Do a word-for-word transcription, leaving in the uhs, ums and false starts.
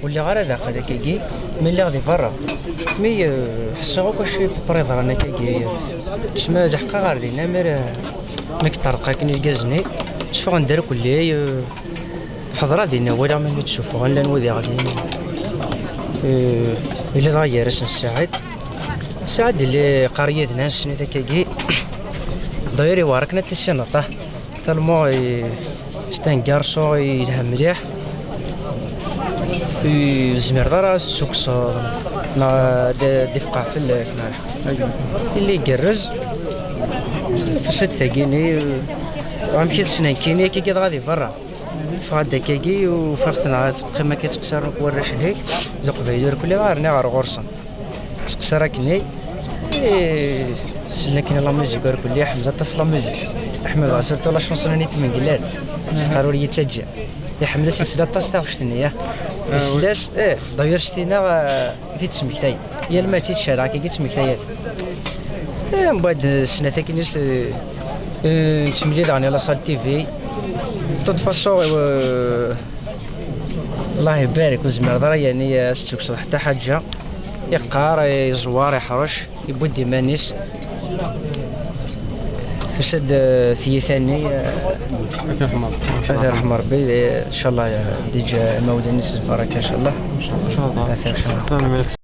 Ur lliɣ ara daxel akkagi, mi lliɣ di berra. Mi, eh, ḥṣiɣ akk acu yeḍran akkagi. Ccma leḥqeɣ ɣer dinna, mi ara, mi yeṭṭerḍeq akken irgazen-nni, tteffɣen-d irkelli, eh, ḥeḍreɣ dinna, walaɣ mi ttsuffɣen, llan wid iɣlin. Eh, yella dɣa gar-asen Ssaɛid. Ssaɛid yella yeqqar yid-neɣ snat akkagi. D'ailleurs, iwɛer akken ad t-tissineḍ, ah. Tellement i, c'est un garçon yelha mliḥ. Ur tezmireḍ ara ad t-tessukkseḍ neɣ ad, ad d-ifqeɛ fell-ak, neɣ. Yella igerrez. Tusa-d tagini, amek i t-ssnen nekkini, akkagi dɣa di berra. Ffɣeɣ-d akkagi, ufiɣ-ten teqqim akka ttqesiren akk warrac-nni, d Iqbayliyen irkelli, rniɣ ɣer ɣur-sen. Seqsiɣ akkenni, eh, sellen akken i la musique irkelli, iḥemmel aṭas la musique. Iḥemmel surtout la chanson-nni n Tmengellat, Sqar ur yettaǧǧa. Iḥemmel ad s-isel aṭas taɣect-nni, ah. Isell-as, eh, d'ailleurs s tinna, eh, i t-id-ttmektay. Yal ma tt-id-cerreɣ, akkagi ttmektay-as. Eh, mbeɛd, eh, snat akken is, eh, eh, nettemlil daɣen i la salle T V. De toute façon, eh, Allah ibarek, ur tezmireḍ ara, yani, ad s-d-tukkseḍ ḥetta ḥaǧa. Iqqar, eh, iẓewwer, iḥrec, yewwi-d iman-is. Tusa-d, eh, tiyita-nni, eh, ad t-yerḥem Rebbi. Ad t-yerḥem Rebbi, eh, ncallah, eh, ad d-yeǧǧ imawlan-is s lbaraka, ncallah. Ncallah. Ad t-yerḥem.